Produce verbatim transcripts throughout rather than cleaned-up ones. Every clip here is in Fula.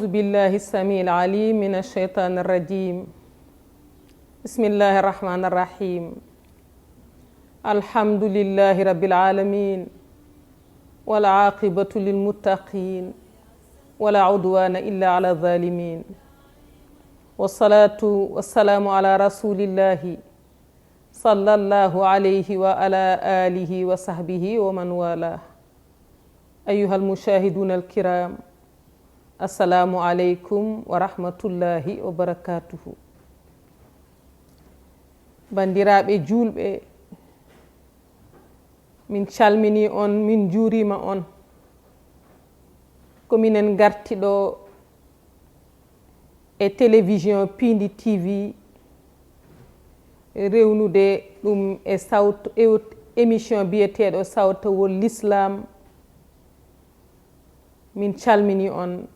بالله السميع العليم من الشيطان الرجيم. بسم الله الرحمن الرحيم. الحمد لله رب العالمين، والعاقبة للمتقين، ولا عدوان إلا على الظالمين، والصلاة والسلام على رسول الله صلى الله عليه وعلى آله وصحبه ومن والاه. أيها المشاهدون الكرام، السلام عليكم ورحمة الله وبركاته. Banndiraaɓe juulɓe, min calminii on, min njuuriima on. Ko minen ngarti ɗo e télévision Piindi T V, rewnude ɗum e sawt-, e émission biyeteeɗo Sawtawol Lislaam. Min calminii on,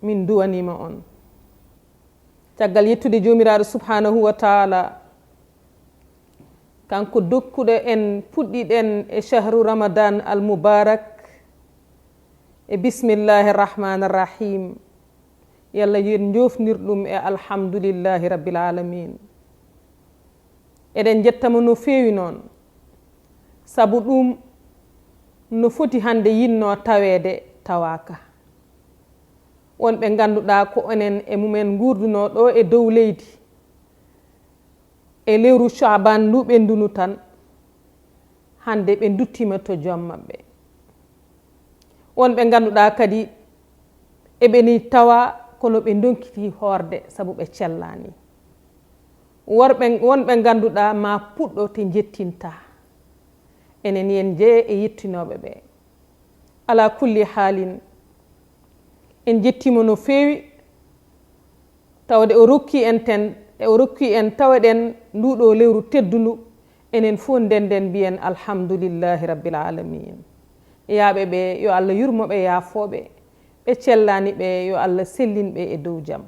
min nduwaniima on. Caggal yettude Joomiraaɗo Subhaanahu wa Taala, kanko dokkuɗo en, puɗɗiɗen e shahru Ramadan al Mubarak, e Bismillahi Rahmaani Rahim, Yalla yen njoofnir ɗum e Alhamdulillahi Rabbil Aalamiin. Eɗen njetta mo no feewi noon, sabu ɗum no foti hannde yinnoo taweede, tawaaka. Won ɓe ngannduɗaa ko enen e mumen nguurdunoo ɗo e dow leydi, e lewru Caabaan ndu ɓenndunu tan, hannde ɓe nduttiima to joom maɓɓe. Won ɓe ngannduɗaa kadi eɓe ni tawa kono ɓe ndonkitii hoorde sabu ɓe cellaani. Worɓe, won ɓe ngannduɗaa ma puɗɗo te njettintaa. Enen yen njeye e yettinooɓe ɓe. Alaa kulli haalin, en njettiima no feewi, tawde o rokki en ten, o rokki en taweɗen nduɗo lewru teddundu, enen fof ndenden mbiyen Alhamdulillahi Rabbil Aalamiin. Yaaɓe ɓe, yo Allah yurmo ɓe, yaafo ɓe. Ɓe cellaani ɓe, yo Allah sellin ɓe e dow jam.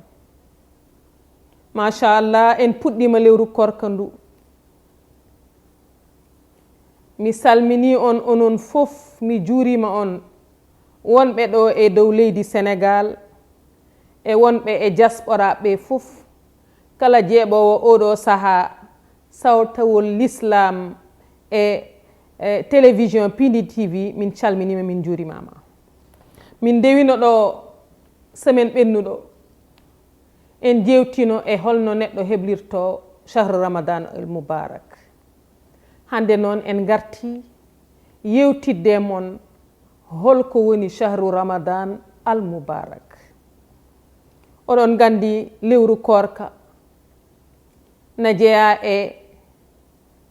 Machallah, en puɗɗiima lewru koorka ndu. Mi salminii on onon fof, mi juuriima on, wonɓe ɗo e dow leydi Senegaal, e wonɓe e diaspora ɓe fof, kala jeeɓoowo oɗo sahaa, Sawtawol Lislaam e, e télévision Piindi T V, min calminiima, min njuurimaama. Min ndewino ɗo semaine ɓennuɗo, en jeewtino e holno neɗɗo heblirto shahru Ramadan al Mubarak. Hannde noon en ngarti yeewtidde e mon holko woni shahru Ramadan al Mubarak. Oɗon nganndi lewru koorka na jeyaa e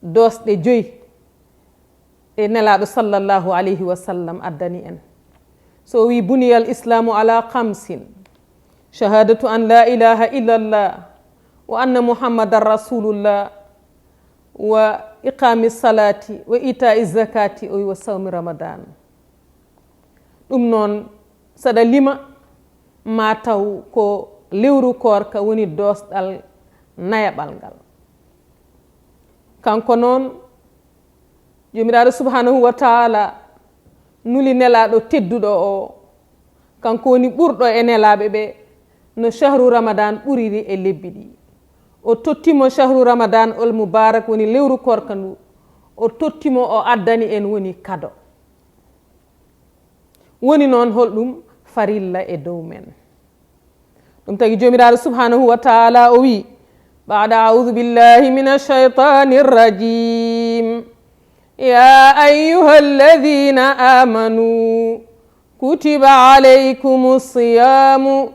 doosɗe joyi ɗe Nelaaɗo sallallahu alayhi wa sallam addani en. So o wi, "Buniyal Islaamu ala khamsin, shahadatu an la ilaha illallah, wa anna Muhammadan Rasulullah, wa iqami salati, wa itai zakati, o wi, wa sawmi Ramadan." Ɗum noon, saɗa lima, ma taw ko lewru koorka woni doosɗal nayaɓal ngal. Kanko noon, Joomiraaɗo Subhaanahu wa Taala nuli Nelaaɗo tedduɗo o, kanko woni ɓurɗo e nelaaɓe ɓe, no shahru Ramadan ɓuriri e lebbi ɗi. O tottimo shahru Ramadan ol Mubarak, woni lewru koorka ndu. O tottimo, o addani en woni kado. Woni noon, holɗum farilla e dow men? Ɗum tagi Joomiraaɗo Subhaanahu wa Taala o wi, بعد أعوذ بالله من الشيطان الرجيم. يا أيها الذين آمنوا كتب عليكم الصيام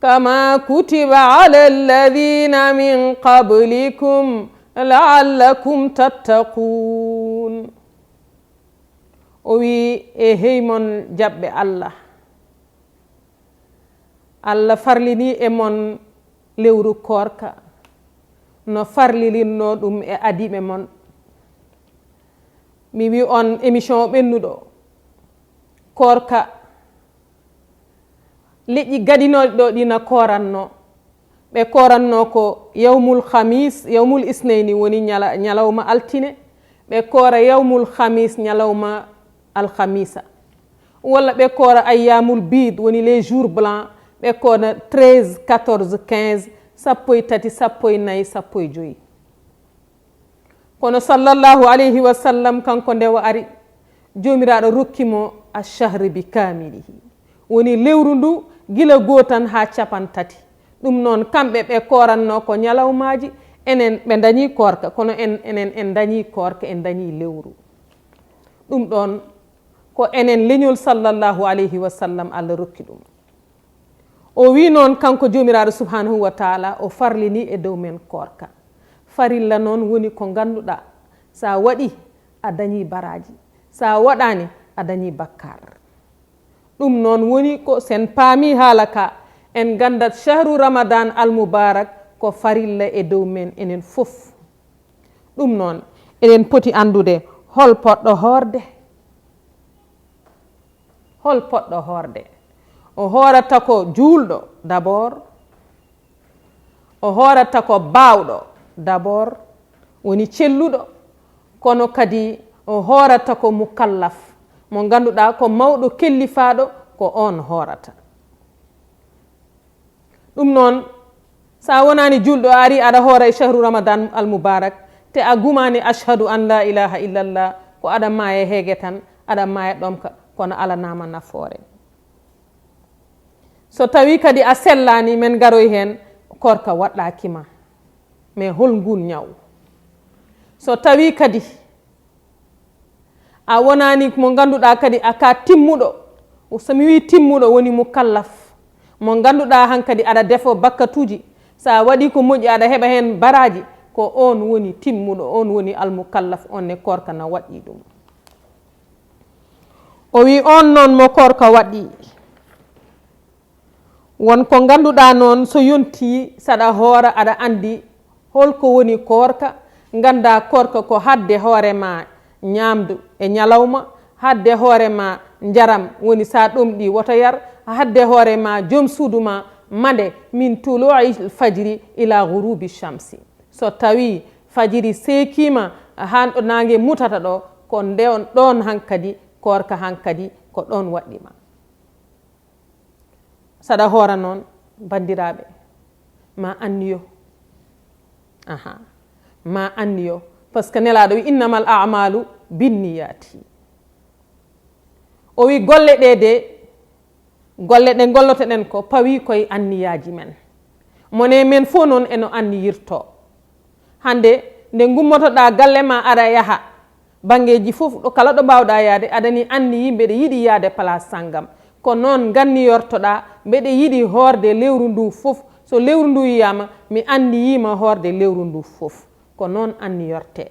كما كتب على الذين من قبلكم لعلكم تتقون. O wi, e hey mon jaɓɓe Allah, Allah farlini e mon lewru koorka, no farlilirno ɗum e adiiɓe mon. Mi wi on émission o ɓennuɗo, koorka, leƴƴi gaɗinooɗi ɗo ɗi na kooranno. Ɓe kooranno ko yawmul khamis, yawmul isnayni woni ñala-, ñalawma altine. Ɓe koora yawmul khamis, ñalawma alkhamisa. Walla ɓe koora ayyamul bid, woni les jours blancs, Ɓe kono treize, quatorze, quinze, sappo e tati, sappo e nayi, sappo e joyi. Kono sallallahu alayhi wa sallam, kanko nde o ari, Joomiraaɗo rokki mo ashahri bi kamilihi. Woni lewru ndu gila gootan haa capan tati. Ɗum noon, kamɓe ɓe kooranno ko ñalawmaaji, enen ɓe dañi koorka, kono en, enen en dañi koorka, en dañi lewru. Ɗum ɗoon, ko enen leñol sallallahu alayhi wa sallam Allah rokki ɗum. O wi noon, kanko Joomiraaɗo subhanahu wa taala, o farlini e dow men koorka. Farilla noon woni ko ngannduɗaa, sa waɗi, a dañi baraaji, sa waɗaani, a dañi bakkaar. Ɗum noon woni ko sen paami haala ka, en nganndat shahru Ramadan al Mubarak ko farilla e dow men enen fof. Ɗum noon, eɗen poti anndude hol poɗɗo hoorde. Hol poɗɗo hoorde? O hoorata ko juulɗo d'abord, o hoorata ko baawɗo d'abord, woni celluɗo, kono kadi o hoorata ko mukallaf, mo ngannduɗaa ko mawɗo kellifaaɗo, ko oon hoorata. Ɗum noon, sa wonaani juulɗo, a ari aɗa hoora e shahru Ramadan al Mubarak, te a gumaani ashhadu an la ilaha illallah, ko aɗa maaya heege tan, aɗa maaya ɗomka, kono alanaama nafoore. So tawi kadi a sellaani, men garoy heen, koorka waɗɗaaki ma. Mais hol nguun ñaw? So tawi kadi a wonaani mo ngannduɗaa kadi a ka timmuɗo, so mi wii timmuɗo woni mukallaf, mo ngannduɗaa hankadi aɗa defo bakkatuuji, sa waɗi ko moƴƴi aɗa heɓa heen baraaji, ko oon woni timmuɗo, oon woni almukallaf, oon ne koorka na waɗɗi ɗum. O wi oon noon mo koorka waɗɗi, won ko ngannduɗaa noon so yontii saɗa hoora aɗa anndi holko woni koorka, ngannda koorka ko haɗde hoore ma ñaamdu e ñalawma, haɗde hoore ma njaram, woni sa ɗomɗi woto yar, haɗde hoore ma joom suudu ma mande min tuluu'i fajri ila ghurubi shamsi. So tawi fajiri seekiima haa ɗo naange mutata ɗo, ko nde on ɗoon hankadi, koorka hankadi ko ɗoon waɗɗi ma. Saɗa hoora noon, banndiraaɓe, ma anniyo. Aha, ma anniyo. Parce que Nelaaɗo wi, "Innamal a'malu binniyati." O wi, golle ɗe de, golle ɗe ngollotoɗen ko pawi koye anniyaaji men. Mone men fof noon eno anniyirto. Hannde, nde ngummotoɗaa galle ma aɗa yaha, banngeeji fof, ɗo kala ɗo mbaawɗaa yahde, aɗa ni anniyi mbeɗa yiɗi yahde place sanngam. Ko noon nganniyortoɗaa, mbeɗa yiɗi hoorde lewru ndu fof. So lewru ndu yiyaama, mi anniyiima hoorde lewru ndu fof. Ko noon anniyortee.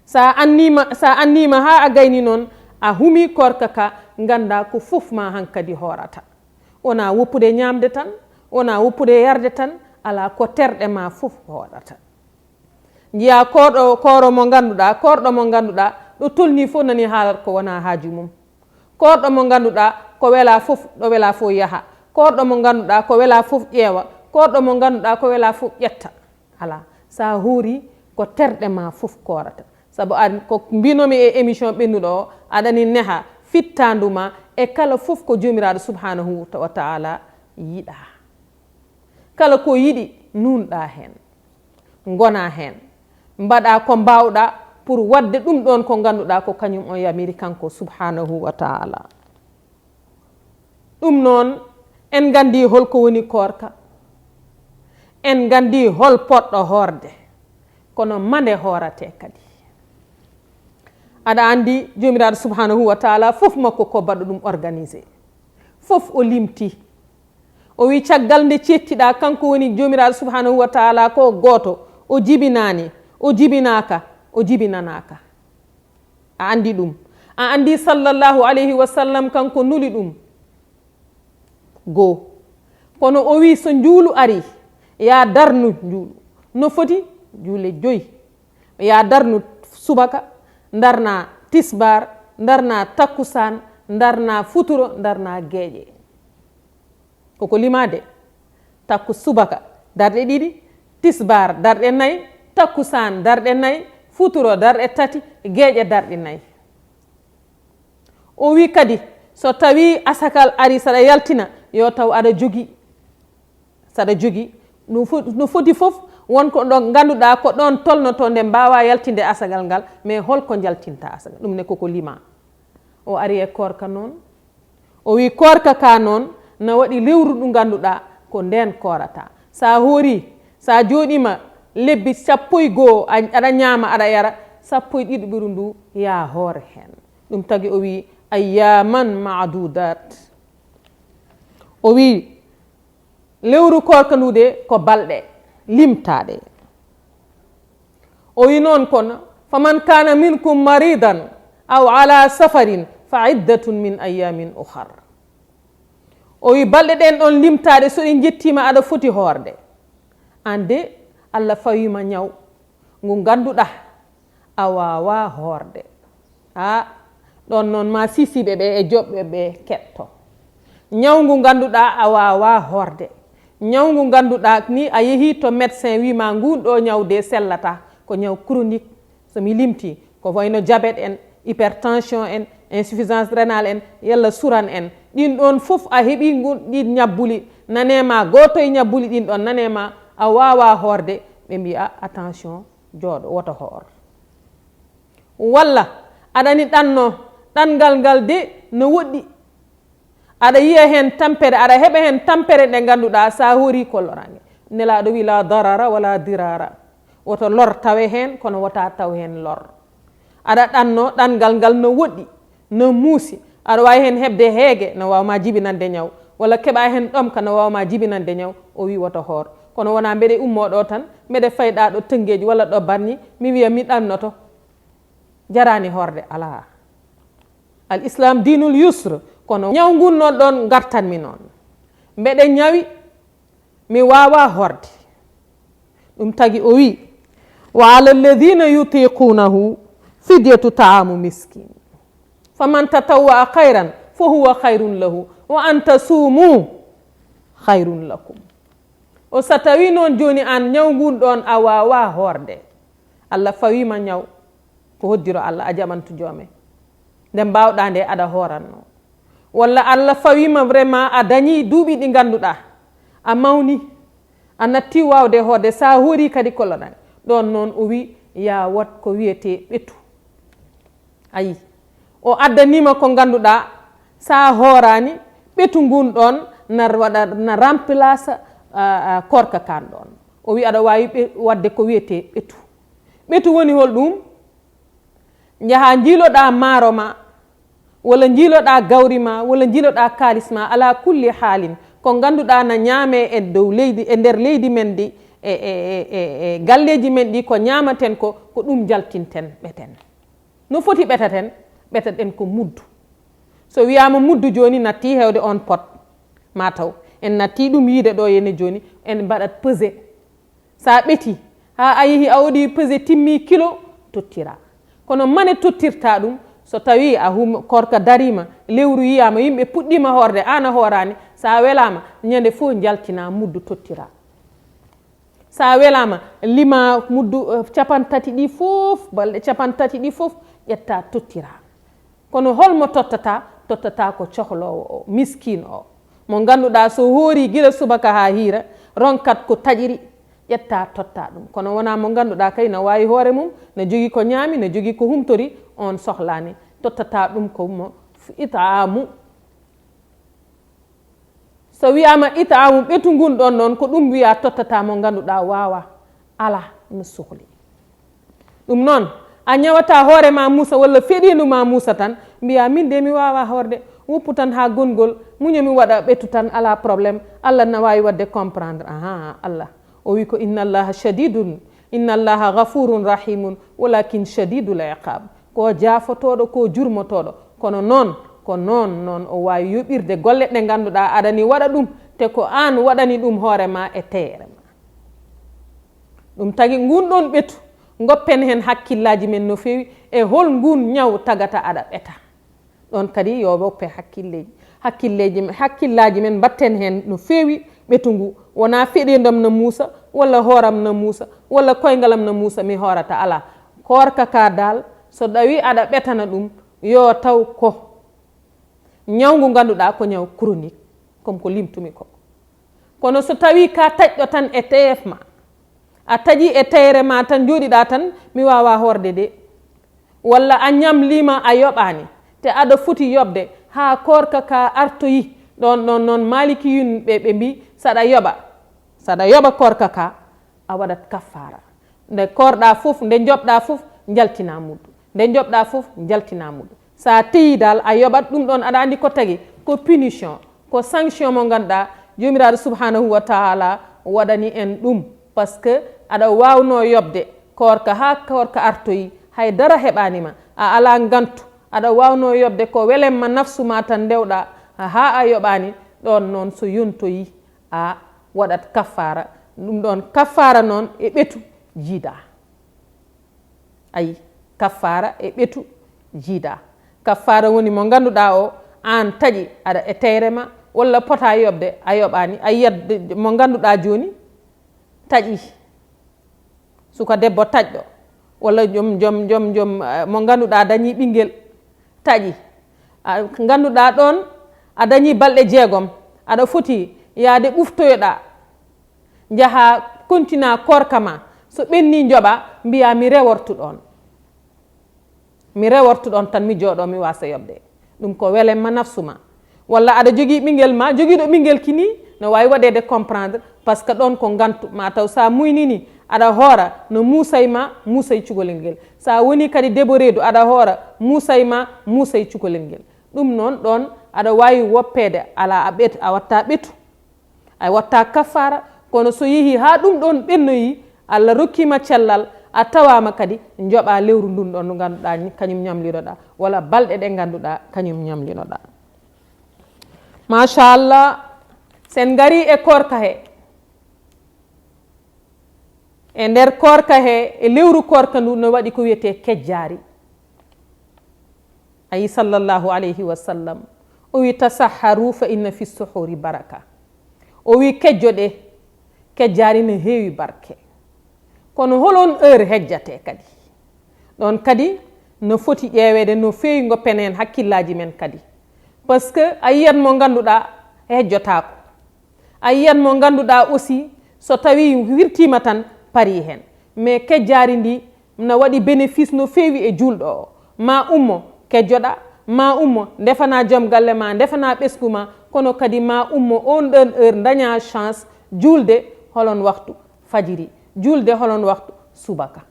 Sa annima, sa annima haa a gayni noon, a humi koorka ka, ngannda ko fof ma hankadi hoorata. Wona woppude ñaamde tan, wona woppude yarde tan, alaa ko terɗe ma fof hoorata. Njiya koorɗo, kooro mo ngannduɗaa, koorɗo mo ngannduɗaa, ɗo tolni fof nani haalat ko wona haaju mum. Koorɗo mo ngannduɗaa, ko wela fof, ɗo wela fof yaha. Koorɗo mo ngannduɗaa, ko wela fof ƴeewa. Koorɗo mo ngannduɗaa, ko wela fof ƴetta. Alaa, sa hoori ko terɗe ma fof koorata. Sabu an, ko mbinomi e émission ɓennuɗo o, aɗani neha fittandu ma e kala fof ko Joomiraaɗo subhanahu wa taala yiɗa. Kala ko yiɗi, nunɗa heen, ngona heen, mbaɗa ko mbawɗa pour waɗde ɗum ɗoon ko ngannduɗaa ko kañum o yamiri kanko subhanahu wa taala. Ɗum noon, en nganndi hol ko woni koorka, en nganndi hol poɗɗo hoorde, kono mande hoorate kadi. Aɗa anndi Joomiraaɗo subhanahu wa taala fof makko ko baɗɗo ɗum organisé, fof o limti. O wi caggal nde ceettiɗaa kanko woni Joomiraaɗo subhanahu wa taala ko gooto, o jibinaani, o jibinaaka, o jibinanaaka. A anndi ɗum. A anndi sallallahu alayhi wa sallam kanko nuli ɗum. Goo. Kono o wi so njuulu ari, ya darnu njuulu. No foti? Juule joyi. Ya darnu subaka, darna tisbar, darna takkusaan, darna futuro, darna geeƴe. Koko limaade. Takku subaka, darɗe ɗiɗi, tisbar, darɗe nayi, takkusaan, darɗe nayi, futuro, darɗe tati, geeƴe, darɗe nayi. O wi kadi, so tawi asakal ari saɗa yaltina, Yo taw aɗa jogi, saɗa jogi, ɗum fo-, no foti fof, won ko ɗo ngannduɗaa ko ɗoon tolnotoo nde mbaawaa yaltinde asagal ngal, mais hol ko njaltinta asagal? Ɗum ne koko lima. O ari e koorka noon. O wi koorka ka noon na waɗi lewru ndu ngannduɗaa ko ndeen koorata. Sa hoori, sa jooɗiima lebbi sappo e goo, a-, aɗa ñaama, aɗa yara, sappo e ɗiɗi ɓuru ndu, ya hoor heen. Ɗum tagi o wi ayyaman maadudat. O wi lewru koorka ndu de ko balɗe limtaaɗe. O wi noon kono, faman kana minkum maridan aw ala safarin fa iddatun min ayyamin ukhar. O wi balɗe ɗen ɗon limtaaɗe, so ɗi njettiima aɗa foti hoorde. Aan de, Allah fawiima ñaw ngu ngannduɗaa a waawaa hoorde. A ɗoon noon ma sisiiɓe ɓe e joɓɓe ɓe ketto. Ñaw ngu ngannduɗaa a waawaa hoorde. Ñaw ngu ngannduɗaa ni a yehii to médecin wii ma nguun ɗo ñaw de sellata, ko ñaw chronique. So mi limti, ko wayno diabète en, hypertension en, insuffisance rénale en, yalla suran en. Ɗin ɗoon fof a heɓii ngun, ɗin ñabbuli nane ma, gooto e ñabbuli ɗin ɗoon nane ma, a waawaa hoorde, ɓe mbiya attention, jooɗo, woto hoor. Walla aɗa ni ɗanno, ɗanngal ngal de no woɗɗi. Aɗa yiya heen tampere, aɗa heɓa heen tampere nde ngannduɗaa sa hoori ko loraange. Nelaaɗo wi la darara wala dirara. Woto lor tawe heen, kono wota taw heen lor. Aɗa ɗanno, ɗanngal ngal no woɗɗi, no muusi. Aɗa waawi heen heɓde heege, no waaw ma jibinande ñaw. Walla keɓa heen ɗomka, no waaw ma jibinande ñaw. O wi woto hoor. Kono wona mbeɗe ummoo ɗo tan, mbeɗe fayɗa ɗo Tëngéej walla ɗo Bargny, mi wiya mi ɗannoto. Jaraani hoorde, alaa. Al Islam dinul yusr, kono ñaw ngun noon ɗoon ngartanmi noon. Mbeɗe ñawi, mi waawaa hoorde. Ɗum tagi o wi, wa ala alladhina yutiqunahu fidyatu taamu miskin. Faman tatawwa khayran fa huwa khayrun lahu wa an tasumu khayrun lakum. O sa tawi noon jooni aan ñaw ngun ɗoon a waawaa hoorde. Allah fawiima ñaw, ko hoddiro Allah, a jaɓantu joome. Nde mbaawɗaa nde aɗa hooranno. Walla Allah fawiima vraiment a dañii duuɓi ɗi ngannduɗaa a mawni, a natti waawde hoorde, sa hoori kadi koloɗan. Ɗoon noon o wi ya waɗ ko wiyetee ɓetu. Ayi, o addaniima ko ngannduɗaa sa hooraani, ɓetu ngun ɗoon na waɗa, na remplace, a, a, koorka kan ɗoon. O wi aɗa waawi ɓe-, waɗde ko wiyetee ɓetu. Ɓetu woni hol ɗum? Njaha njiiloɗaa maaro ma, walla njiiloɗaa gawri ma, walla njiiloɗaa kaalis ma, ala kulli haalin. Ko ngannduɗaa na ñaame e dow leydi, e nder leydi men ndi, e, e, e, e, e galleeji men ɗi, ko ñaamaten ko, ko ɗum njaltinten, ɓeten. No foti ɓetaten? Ɓetaɗen ko muddu. So wiyaama muddu jooni natti heewde on pot, ma taw en natti ɗum yiide ɗo yene jooni, en mbaɗat pesé. Sa ɓeti, haa a yehi a waɗi pesé timmi kilo, tottira. Kono mane tottirta ɗum, so tawi a hum-, koorka dariima, lewru yiyaama, yimɓe puɗɗiima hoorde, aan a hooraani, sa welaama, ñande fof njaltina muddu tottira. Sa welaama, lima muddu, eh, capantati ɗi fof, balɗe capantati ɗi fof, ƴetta tottira. Kono holmo tottata? Tottata ko cohloowo o, miskin o. Mo ngannduɗaa so hoori gila subaka haa hiira, ronkat ko taƴiri, ƴetta totta ɗum. Kono wonaa mo ngannduɗaa kay na waawi hoore mum, na jogii ko ñaami, na jogii ko humtori, on sohlaani. Tottata ɗum ko mo f-, it'aamu. So wiyaama it'aamu ɓetu ngun ɗon noon, ko ɗum wiya tottata mo ngannduɗaa waawaa, alaa, no sohli. Ɗum noon, a ñawata hoore ma muusa walla feɗindu ma muusa tan, mbiya min de mi waawaa hoorde, woppu tan haa gonngol, muño mi waɗa ɓetu tan, alaa problème, Allah na waawi waɗde comprendre. Ahaa, Allah. O wi ko inna Allaha shadidun, inna Allaha ghafurun rahimun, walakin shadidul iqab. Ko jaafotooɗo, ko jurmotooɗo. Kono noon, ko noon, noon o waawi yoɓirde golle ɗe ngannduɗaa aɗani waɗa ɗum, te ko aan waɗani ɗum hoore ma e teeyere ma. Ɗum tagi ngun ɗon ɓetu, ngoppen heen hakkillaaji men no feewi e hol ngun ñaw tagata aɗa ɓeta. Ɗon kadi yo woppe hakkilleeji. Hakkilleeji, hakkillaaji men mbatten heen no feewi ɓetu ngu. Wonaa feɗendam na muusa, walla hooram na muusa, walla koyngalam na muusa, mi hoorata, alaa. Koorka ka daal, so ɗawi aɗa ɓetana ɗum, yo taw ko ñaw ngu ngannduɗaa ko ñaw chronique. Comme ko limtumi ko. Kono so tawii ka taƴɗo tan e teyeef ma, a taƴi e teyre ma tan, njooɗiɗaa tan, mi waawaa hoorde de. Walla a ñamliima, a yoɓaani, te aɗa foti yoɓde haa koorka ka artoyi. Ɗon, ɗon noon, maalikiyun ɓe, ɓe mbi, saɗa yoɓa, saɗa yoɓa koorka ka, a waɗat kaffaara. Nde koorɗaa fof, nde njoɓɗaa fof, njaltinaa muddu. Nde njoɓɗaa fof, njaltinaa muddu. So a teyii dal, a yoɓat ɗum ɗon, aɗa anndi ko tagi, ko punition, ko sanction mo ngannduɗaa, Joomiraaɗo subhanahu wa taala waɗani en ɗum. Parce que aɗa waawnoo yoɓde koorka haa koorka artoyi, hay dara heɓaani ma, a alaa ngantu, aɗa waawnoo yoɓde ko welen ma nafsu ma tan ndewɗaa, haa a yoɓaani, ɗon noon so yontoyi, a waɗat kaffaara. Ɗum ɗon kaffaara noon e ɓetu jiidaa. Ayi, kaffaara e ɓetu jiidaa. Kaffaara woni mo ngannduɗaa o, aan taƴi, aɗa e teyre ma, walla potaa yoɓde, a yoɓaani, a yiyat de, mo ngannduɗaa jooni taƴi. Suka debbo taƴɗo, walla joom, joom, joom, joom, eh, mo ngannduɗaa dañii ɓinngel, taƴi. A, ngannduɗaa ɗoon, a dañii balɗe jeegom, aɗa foti yahde ɓuftoyoɗaa, njahaa kontinaa koorka ma, so ɓennii njoɓa, mbiyaa mi rewortu ɗoon. Mi rewortu ɗoon tan, mi jooɗoo, mi waasa yoɓde. Ɗum ko welen ma nafsu ma. Walla aɗa jogii ɓinngel ma, jogiiɗo ɓinngel kini, no waawi waɗeede comprendre, parce que ɗoon ko ngantu, ma taw so a muynini, aɗa hoora, no muusay ma, muusay cukalel ngel. So a woni kadi debbo reedu, aɗa hoora, muusay ma, muusay cukalel ngel. Ɗum noon ɗoon, aɗa waawi woppeede, alaa a ɓet-, a watta ɓetu. A watta kaffaara, kono so yehii haa ɗum ɗoon ɓennoyii, Allah rokkii ma cellal, a tawaama kadi njoɓaa lewru ndun ɗoon ndu ngannduɗaa ni kañum ñamlinoɗaa, walla balɗe ɗe ngannduɗaa kañum ñamlinoɗaa. Machallah, sen ngarii e koorka he. E nder koorka he, e lewru koorka ndu no waɗi ko wiyetee kejjaari. Ayi sallallahu alayhi wa sallam, o wi, "Tasahharu fa inna fi suhuri baraka." O wi, "Kejjoɗee, kejjaari no heewi barke." Kono hol on heure hejjatee kadi? Ɗoon kadi no foti ƴeeweede no feewi, ngoppen heen hakkillaaji men kadi. Parce que a yiyat mo ngannduɗaa hejjotaako. A yiyat mo ngannduɗaa aussi, so tawii wirtiima tan, parii heen. Mais kejjaari ndi na waɗi bénéfice no feewi e juulɗo o. Ma ummo, kejjoɗaa, ma ummo, ndefanaa joom galle ma, ndefanaa ɓesngu ma, kono kadi ma ummo oon ɗoon heure, ndañaa chance juulde holon waktu fajiri, juulde holon waktu subaka.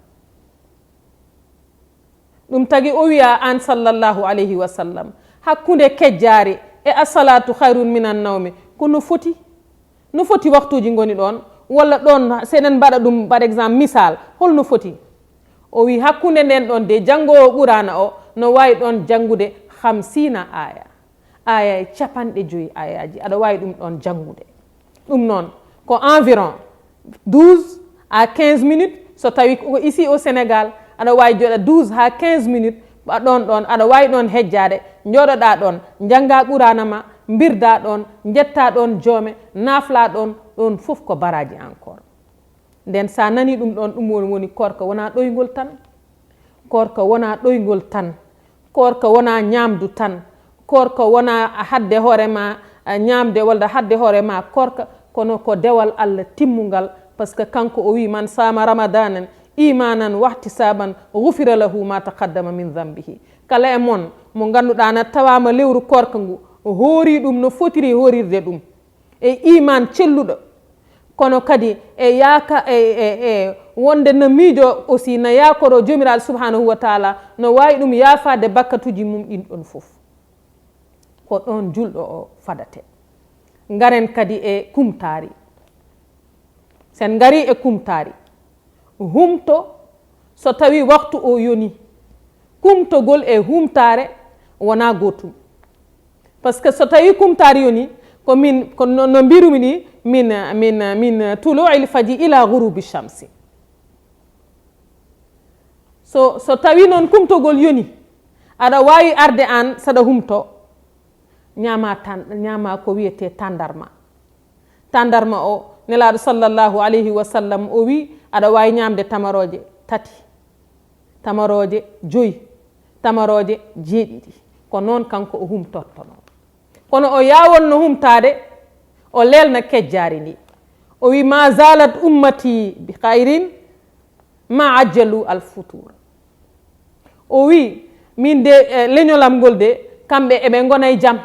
Ɗum tagi o wiya aan sallallahu alayhi wa sallam, hakkunde kejjaari e assalatu khayrun minan nawmi, ko no foti? No foti waktuuji ngoni ɗoon? Walla ɗoon, so eɗen mbaɗa ɗum, par exemple, misal, hol no foti? O wi, hakkunde nden ɗoon de, janngoowo Quraana o no waawi ɗoon janngude khamsina aya. Aya e capanɗe joyi ayaaji, aɗa waawi ɗum ɗoon janngude. Ɗum noon, ko environ douze à quinze minutes, so tawii ko ici au Sénégal, aɗa waawi jooɗa douze haa quinze minutes, ɓa ɗoon ɗoon, aɗa waawi ɗoon hejjaade, njooɗoɗaa ɗoon, njanngaa Quraana ma, mbirdaa ɗoon, njettaa ɗoon joome, naaflaa ɗoon, ɗoon fof ko baraaji encore. Nden so a nanii ɗum ɗoon, ɗum woni, woni koorka wonaa ɗoyngol tan. Koorka wonaa ɗoyngol tan. Koorka wonaa ñaamdu tan. Koorka wonaa hadde hoore ma, a, ñaamde walla hadde hoore ma koorka, kono ko dewal Allah timmungal, parce que kanko o wi, "Man sama ramadanan imanan wahtisaban ghufira lahu ma taqaddama min dhanbihi." Kala e mon mo ngannduɗaa na tawaama lewru koorka ngu, o hoori ɗum no fotiri hoorirde ɗum. E iman celluɗo, kono kadi e yaaka-, e, e, e wonde no miijo aussi, no yaakoro Joomiraaɗo subhanahu wa taala, no waawi ɗum yaafaade bakkatuuji mum ɗin ɗon fof. Ko ɗon julɗo o fadate. Ngaren kadi e kumtaari. Sen ngari e kumtaari, humto so tawi waktu o yoni. Kumtogol e humtaare wonaa gootum. Parce que so tawi kumtaari yoni, ko min, ko no, no mbirumi ni, min, min, min tulu'il fajri ila ghurubi shamsi. So, so tawi noon kumtogol yoni, aɗa waawi arde aan saɗa humto, ñaama tan, ñaama ko wiyetee tandarma. Tandarma o, Nelaaɗo sallallahu alayhi wa sallam o wi, aɗa waawi ñaamde tamarooje tati, tamarooje joyi, tamarooje jeeɗiɗi. Ko noon kanko o humtortono. Kono o yaawonno humtaade, O leelna kejjaari ndi. O wi, "Ma zalat ummati bi khairin ma ajjalu al futur." O wi, "Min de, eh, leñolam ngol de, kamɓe eɓe ngona e jam.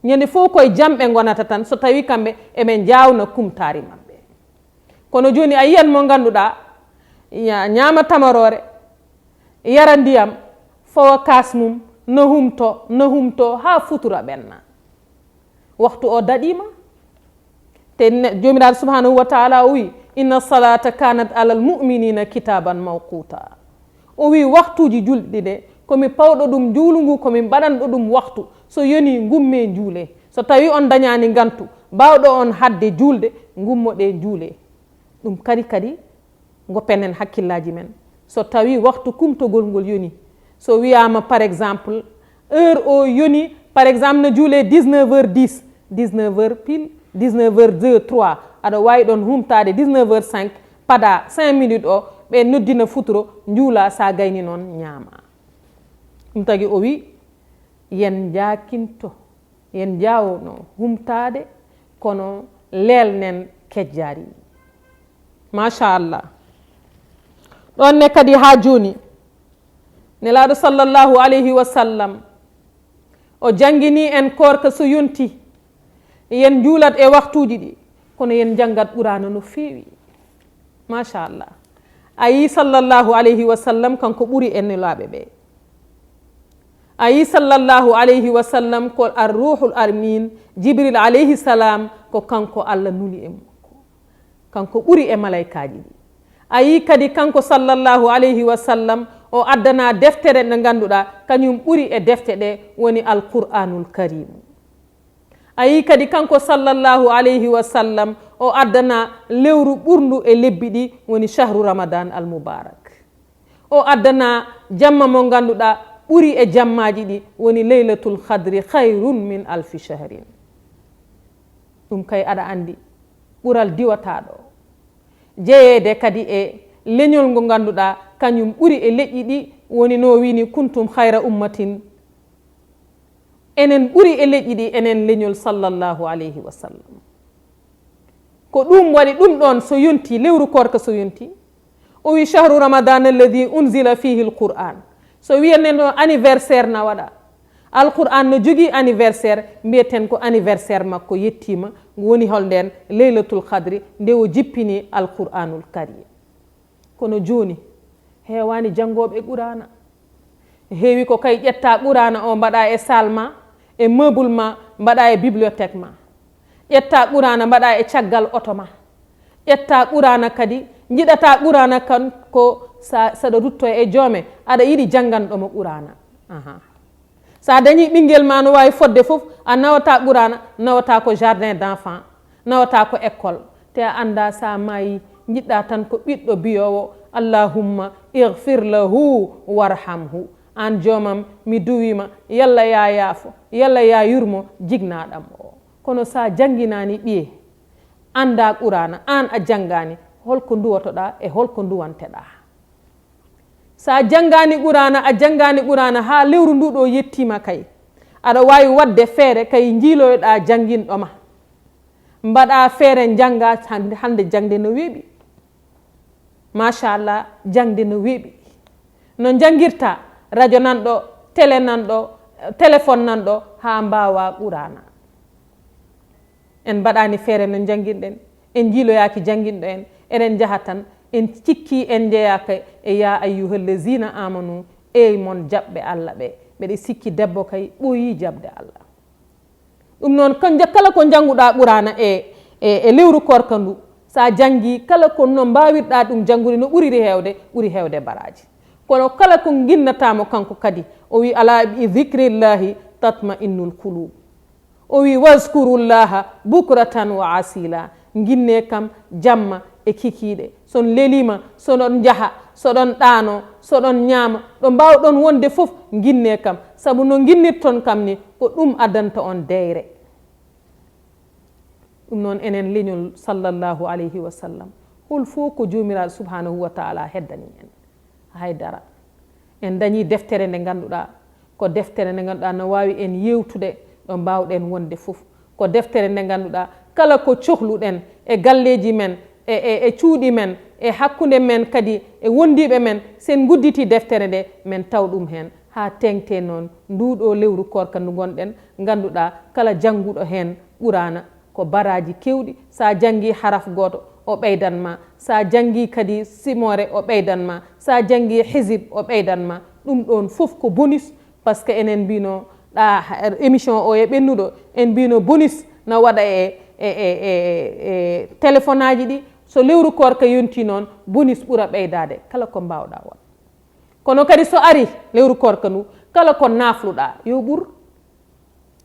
Ñande fof koye jam ɓe ngonata tan, so tawi kamɓe eɓe njaawna kumtaari maɓɓe." Kono jooni a yiyan mo ngannduɗaa, ña-, ñaama tamaroore, yara ndiyam, fawa kaas mum, no humto, no humto, haa futura ɓenna. Waktu o daɗiima. Te ne-, Joomiraaɗo subhanahu wa taala o wi, "Inna salata kanat alal mu'minina kitaban mawquta." O wi, "Waktuuji julɗi de, ko mi pawɗo ɗum juulu ngu, ko mi mbaɗanɗo ɗum waktu. So yoni, ngumme njuule. So tawi on dañaani ngantu, baawɗo on hadde juulde, ngummoɗe njuule." Ɗum kadi, kadi, ngo penen hakkillaaji men. So tawi waktu kumtogol ngol yoni, so wiyaama, par exemple, heure o yoni, par exemple, no juule dix-neuf heures dix, dix-neuf heures pile, dix-neuf heures deux, trois, aɗa waawi ɗon humtaade dix-neuf heures cinq, pada cinq minutes o, ɓe noddina futuro, njuula, sa gayni noon, ñaama. Ɗum tagi o wi, yen njaakinto, yen njaawno humtaade, kono leelnen kejjaari. Machallah. Ɗon ne kadi haa jooni, Nelaaɗo sallallahu alayhi wa sallam, o janngini en koorka so yonti, yen njuulat e waktuuji ɗi, kono yen njanngat Quraana no feewi. Machallah. A yii sallallahu alayhi wa sallam, kanko ɓuri e nelaaɓe ɓe. A yii sallallahu alayhi wa sallam ko ar-ruuhul amiin, Jibril alayhi salaam, ko kanko Allah nuli e makko. Kanko ɓuri e malaykaaji ɗi. A yii kadi kanko sallallahu alayhi wa sallam, o addana deftere nde ngannduɗaa, kañum ɓuri e defte ɗe, woni Al-Qur'aanul Kariim. A yii kadi kanko sallallahu alayhi wa sallam, o addana lewru ɓurndu e lebbi ɗi, woni shahru Ramadan al-Mubarak. O addana jamma mo ngannduɗaa ɓuri e jammaaji ɗi, woni Laylatul Qadri khayrun min alfi shahrin. Ɗum kay aɗa anndi, ɓural diwataaɗo. Jeyeede kadi e leñol ngo ngannduɗaa, kañum ɓuri e leƴƴi ɗi, woni no wini, "Kuntum khayra ummatin." Enen ɓuri e leƴƴi ɗi, enen leñol sallallahu alayhi wa sallam. Ko ɗum waɗi ɗum ɗon so yonti, lewru koorka so yonti, o wi, "Shahru Ramadan alladhi unzila fihi al-Qur'an." So wiyanno anniversaire na waɗa, Al-Qur'an no jogii anniversaire, mbiyeten ko anniversaire makko yettiima, ngu woni hol nden Laylatul Qadri, nde o jippini Al-Qur'anul Karim. Kono jooni, heewaani janngooɓe Quraana. Heewi ko kay ƴetta Quraana o mbaɗa e salle ma, e meuble ma, mbaɗa e bibliothèque ma. Ƴetta Quraana mbaɗa e caggal oto ma. Ƴetta Quraana kadi, njiɗata Quraana kan ko sa, saɗa rutto e joome, aɗa yiɗi jannganɗo mo Quraana. Aha. Sa dañi ɓinngel ma no waawi fodde fof, a nawata Quraana, nawata ko jardin d'enfant, nawata ko école. Te a annda sa maayi, njiɗɗa tan ko ɓiɗɗo biyoowo, "Allahumma ighfir lahu warhamhu." Aan joomam, mi duwima, yalla ya yaafo, yalla ya yurmo jignaɗam o. Kono sa jannginaani ɓiye, annda Quraana, aan a janngaani, holko nduwotoɗa e holko nduwanteɗa? Sa janngaani Quraana, a janngaani Quraana haa lewru ndu ɗo yettiima kay, aɗa waawi waɗde feere kay njiiloyoɗa jannginɗo ma. Mbaɗa feere njannga hannde, hannde jaŋde no weeɓi. Machallah, jaŋde no weeɓi. No njanngirta radio nan ɗo, télé nan ɗo, téléphone nan ɗo, haa mbaawa Quraana. En mbaɗaani feere no njannginɗen, en njiiloyaaki jannginɗo en, eɗen njaha tan, en cikki en njeyaaka e yaa ayyuhallazina amanu, eey mon jaɓɓe Allah ɓe, mbeɗe sikki debbo kay ɓooyii jaɓde Allah. Ɗum noon, ko nja-, kala ko njannguɗaa Quraana e, e, e lewru koorka ndu, so a janngii, kala ko no mbaawirɗaa ɗum janngude no ɓuriri heewde, ɓuri heewde baraaji. Kono kala ko nginnataa mo kanko kadi, o wi, "Alaa bi zikrillahi tatma'innul qulub." O wi, "Wazkurullaha bukratan wa asila." Nginne kam jamma e kikiiɗe. So on leliima, so ɗon njaha, so ɗon ɗaano, so ɗon ñaama, ɗo mbaawɗon wonde fof, nginne kam. Sabu no nginnirton kam ni, ko ɗum addanta on deyre. Ɗum noon, enen leñol sallallahu alayhi wa sallam, hol fof ko Joomiraaɗo subhanahu wa taala heddani en? Hay dara. En dañii deftere nde ngannduɗaa, ko deftere nde ngannduɗaa no waawi en yeewtude ɗo mbaawɗen wonde fof. Ko deftere nde ngannduɗaa Kala ko cohluɗen e galleeji men, e, e, e cuuɗi men, e hakkunde men kadi e wondiiɓe men, sen ngudditi deftere nde, men taw ɗum heen. Haa teeŋtee noon, nduuɗoo lewru koorka ndu ngonɗen, ngannduɗaa kala jannguɗo heen Quraana ko baraaji keewɗi. So a janngii haraf gooto, o ɓeydan ma. So a janngii kadi simoore, o ɓeydan ma. So a janngii hizib, o ɓeydan ma. Ɗum ɗoon fof ko bonus, parce que enen mbino ɗa émission o e ɓennuɗo, en mbino bonus na waɗa e, e, e, e, e téléphone aji ɗi. So lewru koorka yonti noon, bonus ɓura ɓeydaade kala ko mbawɗa waɗ. Kono kadi so ari lewru koorka ndu, kala ko nafluɗa, yo ɓur.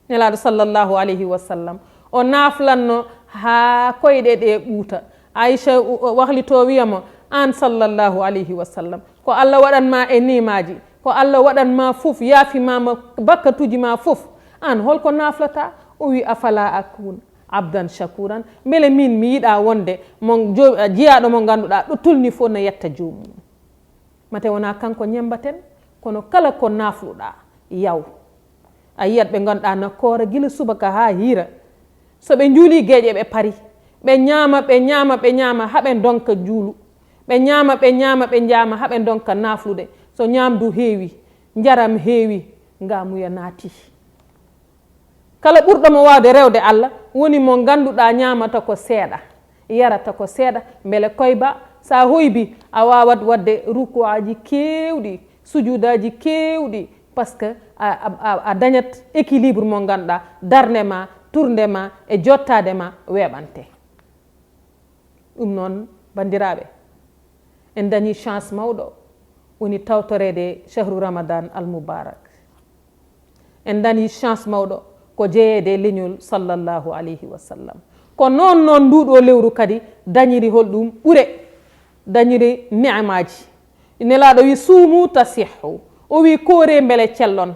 Nelaaɗo sallallahu alayhi wa sallam, o naflanno haa koyɗe ɗe ɓuuta. Aisha, o, o wahlito wiya mo, "Aan sallallahu alayhi wa sallam, ko Allah waɗan ma e niimaaji, ko Allah waɗan ma fof, yaafi ma ma bakkatuuji ma fof. Aan holko naflata?" O wi, "Afala akun abdan shakuran? Mbele min mi yiɗa wonde mo jo-, jiyaaɗo mo ngannduɗaa ɗo tolni fof na yetta joomum?" Mate wonaa kanko ñemmbaten, kono kala ko nafluɗaa, yaw. A yiyat ɓe ngannduɗaa na koora gila subaka haa hiira. So ɓe njuulii geeƴe, ɓe pari. Ɓe ñaama, ɓe ñaama, ɓe ñaama, haa ɓe ndonka njuulu. Ɓe ñaama, ɓe ñaama, ɓe ñaama, haa ɓe ndonka naflude. So ñaamdu heewi, njaram heewi, ngaamuya naati. Kala ɓurɗo mo waawde rewde Allah woni mo ngannduɗaa ñaamata ko seeɗa, yarata ko seeɗa, mbele koyba, so a hoybi, a waawat waɗde rukuuaji keewɗi, sujuudaaji keewɗi, parce que a, a, a, a dañat équilibre mo ngannduɗaa darnde ma, turnde ma e jottaade ma weeɓante. Ɗum noon, banndiraaɓe, en dañii chance mawɗo, woni tawtoreede shahru Ramadan al Mubarak. En dañii chance mawɗo ko jeyeede e leñol sallallahu alayhi wa sallam. Ko noon noon nduuɗo lewru kadi dañiri holɗum ɓure, dañiri ni'amaaji. Nelaaɗo wi, "Suumu tasihhu." O wi, "Kooree mbele cellon."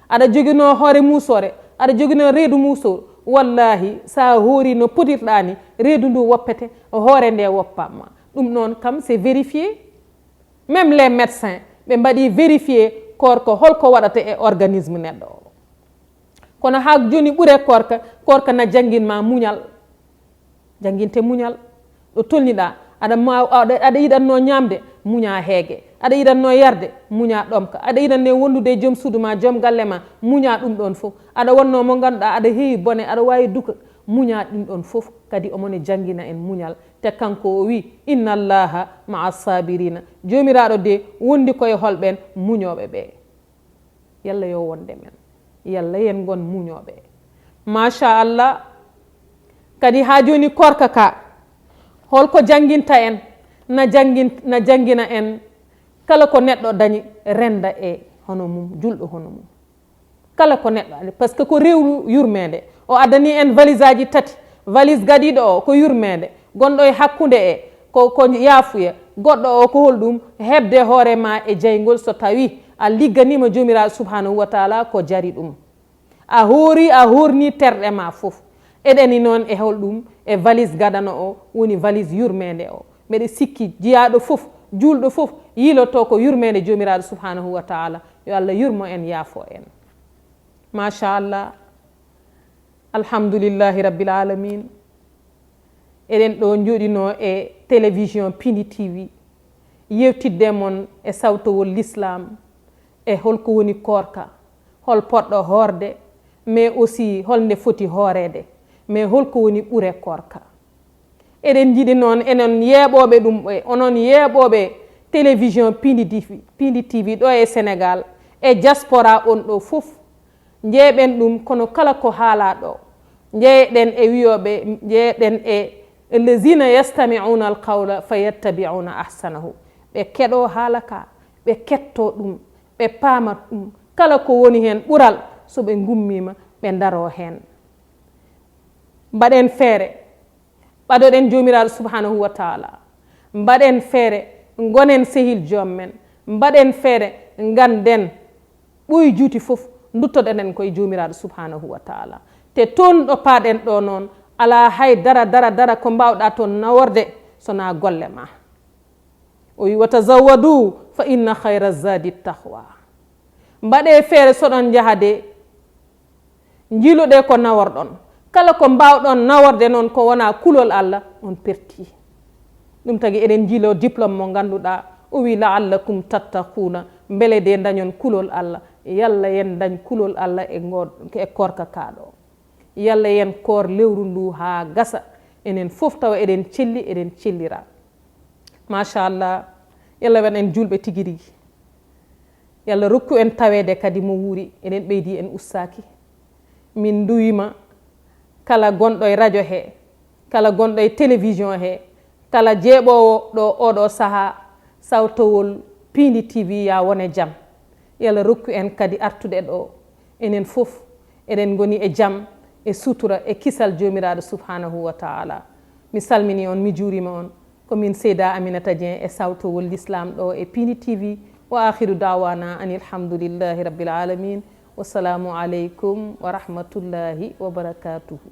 Aɗa joginoo hoore muusoore, aɗa joginoo reedu muusoor. Wallaahi, so a hoori no potirɗaa ni, reedu ndu woppete, hoore nde woppa ma. Ɗum noon kam, c'est vérifié. Même les médecins, ɓe mbaɗi vérifié koorka holko waɗata e organisme neɗɗo o. Kono haa jooni ɓure koorka, koorka na janngin ma muñal. Jannginte muñal. Ɗo tolniɗaa, aɗa ma-, aɗa, aɗa yiɗatnoo ñaamde, muñaa heege. Aɗa yiɗatnoo yarde, muñaa ɗomka. Aɗa yiɗatnoo wondude e joom suudu ma, joom galle ma, muñaa ɗum ɗoon fof. Aɗa wonnoo mo ngannduɗaa aɗa heewi bone, aɗa waawi duka, muñaa ɗum ɗoon fof. Kadi omo ne janngina en muñal. Te kanko o wi, "Inna Allaha ma'a sabirina." Joomiraaɗo de wondi ko e holɓeen? Muñooɓe ɓe. Yalla yo wonde men. Yalla yen ngon muñooɓe. Machallah. Kadi haa jooni koorka ka, holko jannginta en? Na janngin-, na janngina en kala ko neɗɗo dañi renda e hono mum, julɗo hono mum. Kala ko neɗɗo andi, parce que ko rewru yurmeende. O addani en valise aji tati. Valise gadiiɗo o ko yurmeende, gonɗo e hakkunde e ko, ko yaafuya, goɗɗo o ko holɗum? Heɓde hoore ma e jayngol so tawi a ligganiima Joomiraaɗo subhanahu wa taala ko jari ɗum. A hoori, a hoorni terɗe ma fof. Eɗeni noon e holɗum? E valise gadano o, woni valise yurmeende o. Mbeɗe sikki jiyaaɗo fof, juulɗo fof, yiiloto ko yurmeende Joomiraaɗo subhanahu wa taala. Yo Allah yurmo en, yaafo en. Machallah. Alhamdulillahi Rabbil Alamin. Eɗen ɗo jooɗinoo e télévision Pindi T V, yewtidde mon e sawtowol Lislaam, e holko woni koorka, hol poɗɗo hoorde, mais aussi hol nde foti hooreede, mais holko woni ɓure koorka. Eɗen njiɗi noon, enen yeeɓooɓe ɗum, e onon yeeɓooɓe télévision Pindi T V, Pindi T V ɗo e Sénégal, e diaspora on ɗo fof, njeeɓen ɗum, kono kala ko haalaa ɗo, njeeɗen e wiyooɓe, njeeɗen e allazina yastami'una alqawla fayattabi'una ahsanahu. Ɓe keɗoo haala ka, ɓe kettoo ɗum, ɓe paama ɗum. Kala ko woni heen ɓural, so ɓe ngummiima, ɓe ndaroo heen. Mbaɗen feere, ɓadoɗen Joomiraaɗo subhanahu wa taala. Mbaɗen feere, ngonen sehil joom men. Mbaɗen feere, ngannden ɓooyi juuti fof, nduttoɗen koye Joomiraaɗo subhanahu wa taala. Te toon ɗo paaɗen ɗo noon, alaa hay dara, dara, dara ko mbaawɗaa toon naworde so naa golle ma. O wi, "Wa tazawwadu fa inna khayra zadi taqwa." Mbaɗee feere so ɗon njaha de, njiiloɗee ko naworɗon. Kala ko mbaawɗon naworde noon ko wonaa kulol Allah, on pertii. Ɗum tagi eɗen njiloo diplôme mo ngannduɗaa, o wii: "La'allakum tattaquuna", mbele de ndañon kulol Allah. Yalla yen ndañ kulol Allah e ngoo, e koorka kaa ɗoo. Yalla yen koor lewru nduu haa gasa, enen fof tawa eɗen celli, eɗen cellira. Machallah, yalla waɗ en juulɓe tigi rigi. Yalla rokku en taweede kadi mo wuuri, eɗen ɓeydi, en ustaaki. Min nduwima kala gonɗo e radio he, kala gonɗo e télévision he, kala jeeɓoowo ɗo oɗo saha, sawtowol Piindi T V, ya wone jam. Yalla rokku en kadi artude ɗo. Enen fof eɗen ngoni e jam, e sutura, e kisal Joomiraaɗo subhanahu wa ta'ala. Mi salmini on, mi juurima on. Ko min Seyda Aminata Dieng e sawtowol Lislaam ɗo e Piindi T V. Wa akhiru da'wana anil hamdulillahi rabbil alamin. Wassalamu aleykum wa rahmatullahi wa barakatuhu.